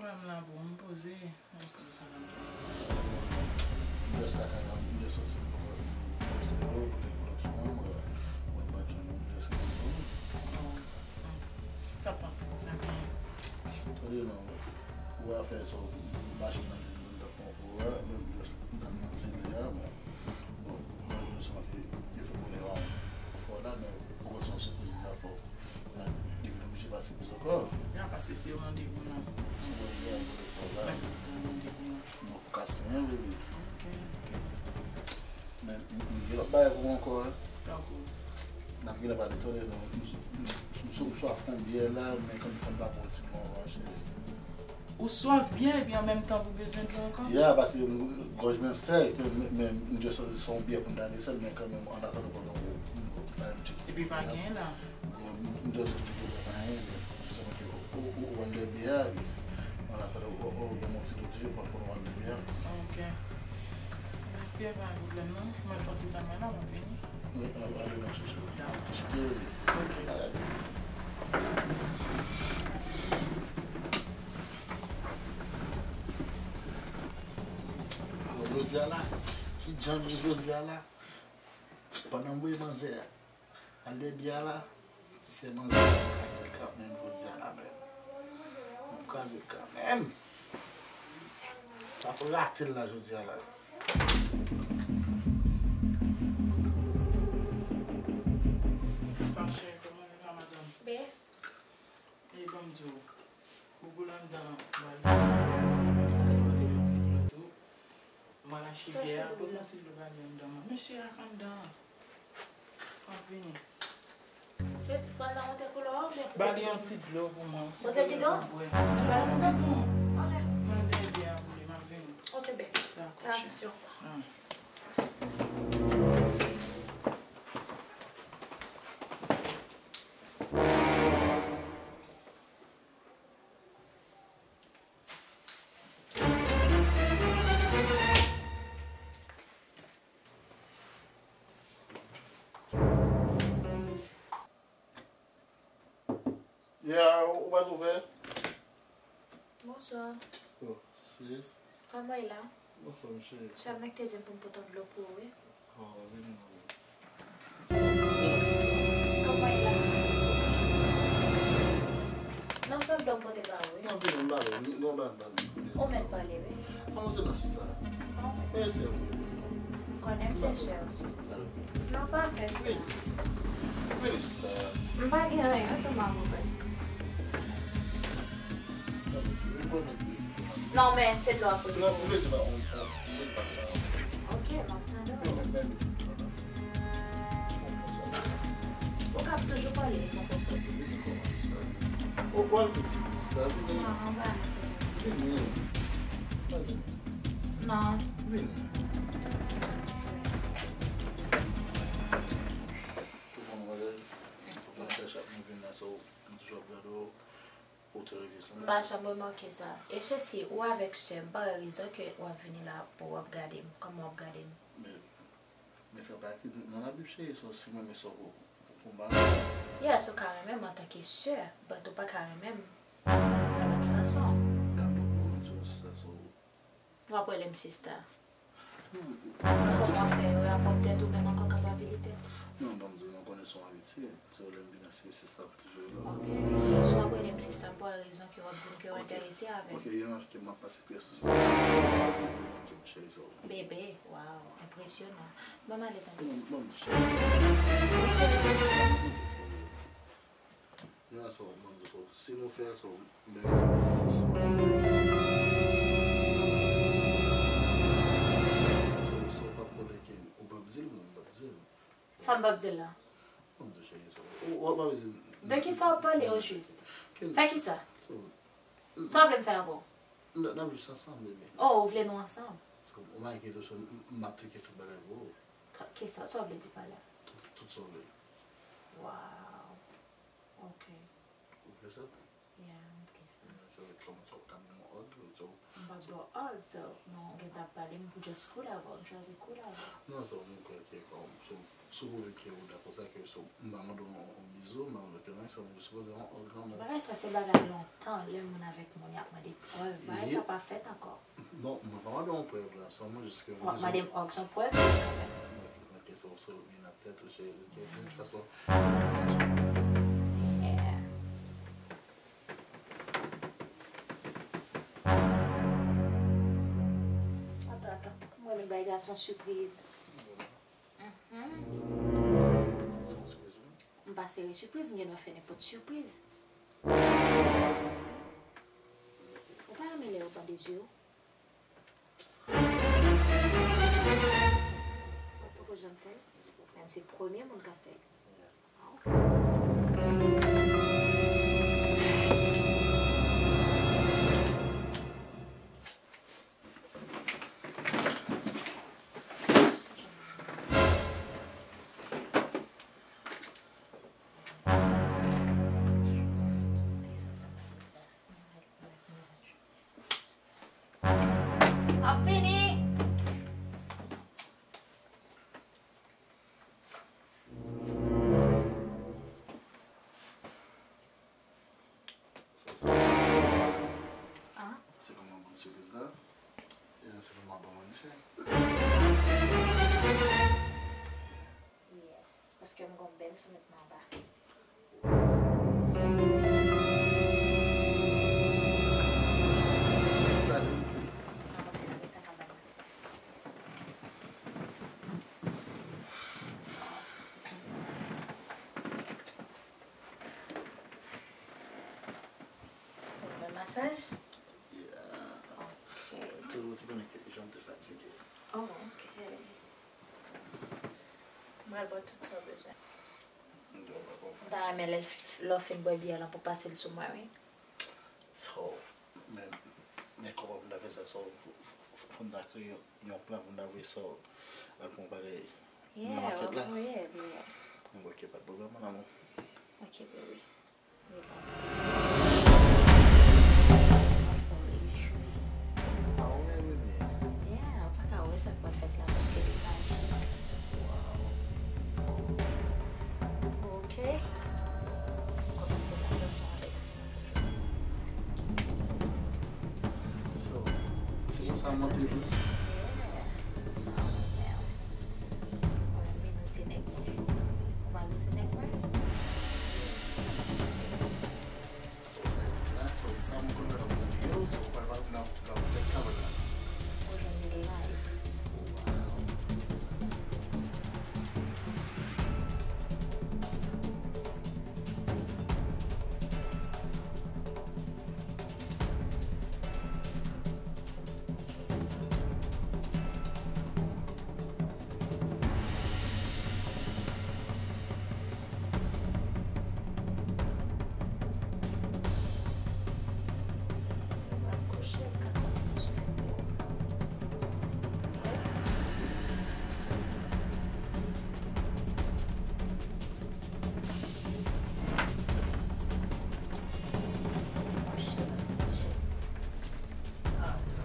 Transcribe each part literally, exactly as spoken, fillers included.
M la, bon, m poze. Ay, pou sa, m di. M just lakay la, m just soti, m poko, m poko sere, m poko sere, mwen, mwen pa jwenn, m just sere. Oh, hmm. Sa pase, sa gen. Tande non, ou afè sa, machin nan vin, m t ap pran pou wè, men m just, m t ap nan ti lè a, men, bon, malèrezman ke yo fè m rele a fò la, men poko se yon sipriz m ta fè w. Li vin oblije pase plis ankò. Li pa pase, se randevou nan. Mwen, mwen, mwen, mwen, mwen. Se randevou nan. Non, kase, hein, baby. Ok, ok. Men, m, m gen lòt bagay pou mwen ankò, hein. Tankou? N ap gen lè pale tande, non. M, m, m, m swaf yon byè la, men kanmenm fò m pa pran yon ti dlo anvan, cheri. Ou swaf byè epi an menm tan ou bezwen dlo ankò? Ya, paske m, gòj mwen sèch, men, men, men m just santi se yon byè pou m ta desèd, men kanmenm, an atandan, pandan ou, ou, ou, ou, ou, epi pa genyen la. M, m just di w pa anyen, men, jistèman ke ou, ou, ou al dèyè byè a, epi, an atandan, ou, ou, ou, ou, yon ti dlo toujou, pandan ou al dèyè byè a. Ok. Byè pa gen pwoblèm, non. Mwen fè yon ti tan mwen la, mwen vini. Wi, ale nan chouchou. Dakò. Cheri. Ok. Alò, jodi a la, ki jan m ye jodi a la, pandan m voye manzè a al dèyè byè a la, se manzè a m kraze kanmenm jodi a la menm. M kraze kanmenm. M ap rate l la jodi a la. Sa chè, kòman nou la, madanm? Byen. E ban m di w, boubou la anndan an, m al, m al achte yon ti dlo tou. M al achte byè a, pote yon ti dlo ba li anndan an. Mesye a k anndan an. M ap vini. Ba li yon ti dlo pou mwen, yon ti dlo pou l bwè. M al dèyè byè a pou li, m ap vini. Dakò, chè. Ya, ou pa t ouvè? Bonswa. Oh, sis. Kòman w ye la? Bonswa, mesye. Sè m nan ki te di m pou m pote yon dlo pou ou, wi. Oh, vini non. Kòman w ye la? Non, se yon dlo m pote ba ou, wi. Non, vini, m ba ou, non, ba, ba, ba. Ou mèt pale, wi. Avanse non, sista. Wi, sè m. M konnen m se sè w. Non, pa fè sa. Vini, sista. M pa gen anyen ansanm avè w. Non, men se dlo a pou li. Non, m bezwen ba ou. Ok, m ap tande w. Ou k ap toujou pale. Ou pral vin ti piti sa, vini. Non, anba. Vini. Vini. Non. Vini. Ou konn wè, nan chak mwen vin la, so, m toujou ap gade w, ou te revye sou mwen. M pa janm remake sa. E sesi, ou avèk sè m, m pa wè rezon ke w ap vini la pou w ap gade m. Kòman w ap gade m? Men, men sa pa ekri nan Labib, cheri, so, si mwen, men sa pou, pou, pou m ba w. Yes, ou ka renmen m antanke sè, but ou pa ka renmen m yon lòt fason. Dakò, pou mwen, so, sa, so. W ap rele m sista. Kòman w fè yo rapòte tèt ou menm ankò kapabilite? Non, ban m di w, non, konnen se yon abitye. Se w lè m vin asye sista m toujou la. Ok. So, si w ap rele m sista m, pou rezon ke w ap di m ke w enterese avè m. Ok, yon achte m ap pase trè sou sista m. Cheri, so. Bebe, waw, enpresyonan. Ban m ale tande. Ban m, ban m di cheri. Ou serye? Yon aspè w ap mande w, si nou fè sa, w menm sa w p ap konnen ke ou p ap di l, mwen m p ap di l. Sa m p ap di l la? Mwen m di w cheri sa. Ou w ap pa bezwen. De ki sa w ap pale au juste? Fè ki sa? Sa w vle m fè avè w? N ap viv ansanm, bebe. Oh, ou vle nou ansanm? Ou pa enkyete w, m ap tcheke tout bagay pou ou. Ki sa? Sa w vle di pa la? Tout, tout sa w vle. Waw. Ok. Ou vle sa? Yeah, m vle sa. So, kòman sa w ka ban m yon òd, so, M pa t ba w òd, so, non, ou gentan ap pale, m just cool avè w, m chwazi cool avè w. Non, so, mwen kwè ke kòm, so, sou pwouve ke ou dakò sa, ke so, m pa mande w yon, yon bizou, m pa mande w plenyen, so, mwen sipoze yon òd kanmenm. Bagay sa se bagay lontan, lè moun avèk moun y ap mande prèv, bagay sa pa fèt ankò. Non, mwen pa mande w yon prèv la, sèlman jis ke w ap mande m òg, se yon prèv kanmenm. Ok, ok, so, so, vin nan tèt ou, cheri, ok, de tout fason. Yeah. Atann, atann. Mwen renmen bay gason sipriz. Mhm. M pa sere sipriz, m gen dwa fè nenpòt sipriz. Ou pa renmen lè yo bande zye w? Ou poko janm fè l? Menm se premye moun k ap fè l. Ah, ok. M ap fini. Sa, sa. Ah. Se kòman bon sipriz la? E se kòman bon manje? Yes, paske m gon bèl sou met mwen anba. Instale. Avanse nan mitan kabann nan. Ou renmen masaj? Yeah. Ok. Ou te, ou te konnen ke jan m te fatige. Oh, ok. Mwen ba w tout sa w bezwen. M ta renmen lè, lè w fin bwè byè lan pou pase l sou mwen, wi. So, men, men kòman pou n ta fè sa? So, fò, fò, fò n ta kreye yon, yon plan pou n ta voye sa al pou yon bagay nan makèt la. Yeah, w ap voye l, yeah. Ok, pa t pwoblèm, mon amour. Ok, baby. Mwen fè w rejwi. Ah, wi, wi, wi. Yeah, ou pa ka wè sa k pral fèt la, paske li pa jwe. Wow. Ok. Kòmanse la, sa se yon avètisman toujou. So, se konsa m antre plis. Yeah. Ah, mèd. Mwen menm, se nèg mwen. Ou pa di se nèg mwen? So, sa, la, so, sa m konn wè nan videyo, so, ou pral nan, nan tèt kabann la. Ou jwenn li live. Wow.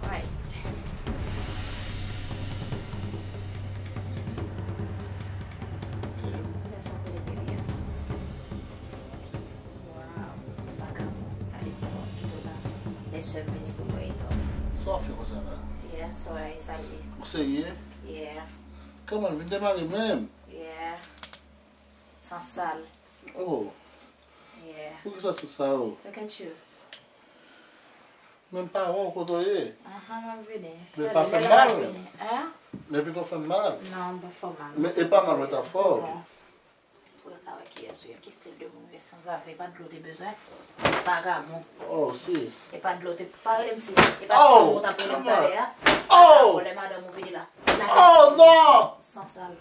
Alright. Lè sa kote bebe a. Wow, m pa ka pran. Gade kòman m kite w la. Lè sè m vini pou mwen etan. Sa w ap fè konsa la? Yeah, sa w a esale. Ou serye? Yeah. Kòman, vin demare menm? Yeah. Sansal. Oh. Yeah. Poukisa tout sa yo? Look at you. Men m pa wè w kote w ye. Aha, m ap vini. Men pa fè m mal. Hein? Men pito fè m mal. Non, m pa fè w mal. Men e pa mal mwen t ap fè w. Non. Pou yo ka wè kiyès ou ye, ki stil de moun ou ye, sanzave, e pa dlo te bezwen. Vagabon. Oh, sis. E pa dlo te, pa rele m sis. E pa chanm ou t ap rele m talè a. Oh! Vagabon, lè madanm ou vini la. Oh, non! Sansal.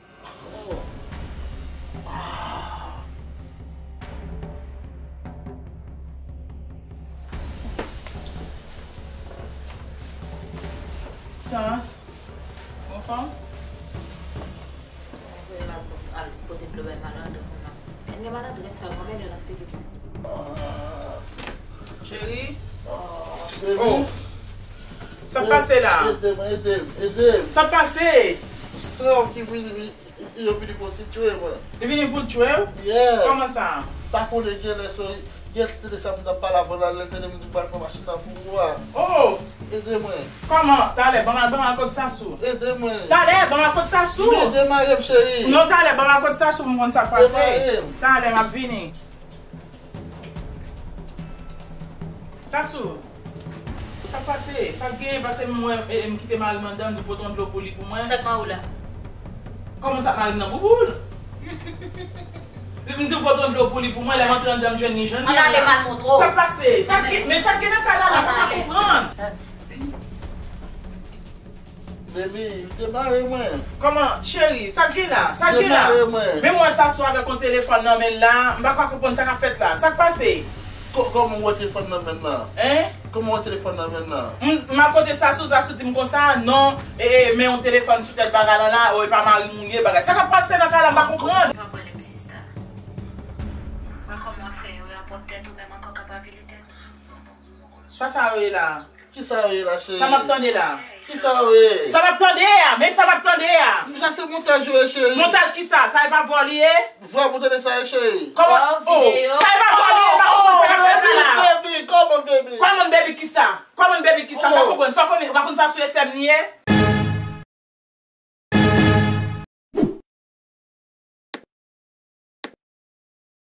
Sans. Anfòm? Al pote dlo bay malandren moun nan. Gen malandren sa, mwen mennen nan figi. Cheri. Baby. Oh. Sa k pase la? Ede mwen, ede m, ede m. Sa k pase? Sè w ki vini, yo vini pou titye mwen. Li vini pou l tchwe w? Yeah. Kòman sa? Pa konnen genlè so, genlè ki tande sa moun ap pale avan la, lè l tande m di m pral pran machin nan pou ou a. Oh! Ede mwen. Kòman? Talè, ban m al, ban m al kot Sasou. Ede mwen. Talè, ban m al kot Sasou. Men demare m cheri. Non, talè, ban m al kot Sasou pou m konn sa k pase. Demare m. Talè, m ap vini. Sasou, sa k pase? Sa k genyen? Pase m wè e, e, m kite mari m anndan, m di w pote yon dlo pou li pou mwen. Sa k mari w la? Kòman sa k mari m nan boubou l? Li m di w pote yon dlo pou li pou mwen, lè m antre anndan m jwenn li jan l ye a la. Ann ale m al montre w. Sa k pase? Sa k gen, men sa k gen nan kay la la, m pa ka konprann. Baby, li te bare mwen. Kòman, cheri, sa k gen la? Sa k gen la? Li te bare mwen. Men m wè Sasou avèk yon telefòn nan men l la, m pa ka konprann sa k ap fèt la. Sa k pase? Kò, kòman w wè telefòn nan men l la? Hein? Kòman w wè telefòn nan men l la? M, m al kote Sasou, Sasou di m konsa, non, e, e, men yon telefòn sou tèt bagay lan la, o, e pa mari m ou ye, bagay. Sa k ap pase nan kay la, m pa konprann. Ou pa pwoblèm, sista. Mwen kòman fè yo rapòt tèt ou menm ankò k ap avili tèt ou? Sa sa yo ye la? Kisa yo ye la cheri? Sa m ap tande la? Kisa yo ye? Sa m ap tande a, men sa m ap tande a. Sa se montaj yo ye cheri. Montaj kisa? Sa e pa vwa li ye? Vwa pou tande sa ye cheri. Kòman? Oh, sa e pa vwa li ye, m pa konprann sa k ap fèt la. Baby, come on baby. Come on baby kisa? Come on baby kisa? M pa konprann. Sa w konnen, ou pa konn sa sou S M li ye?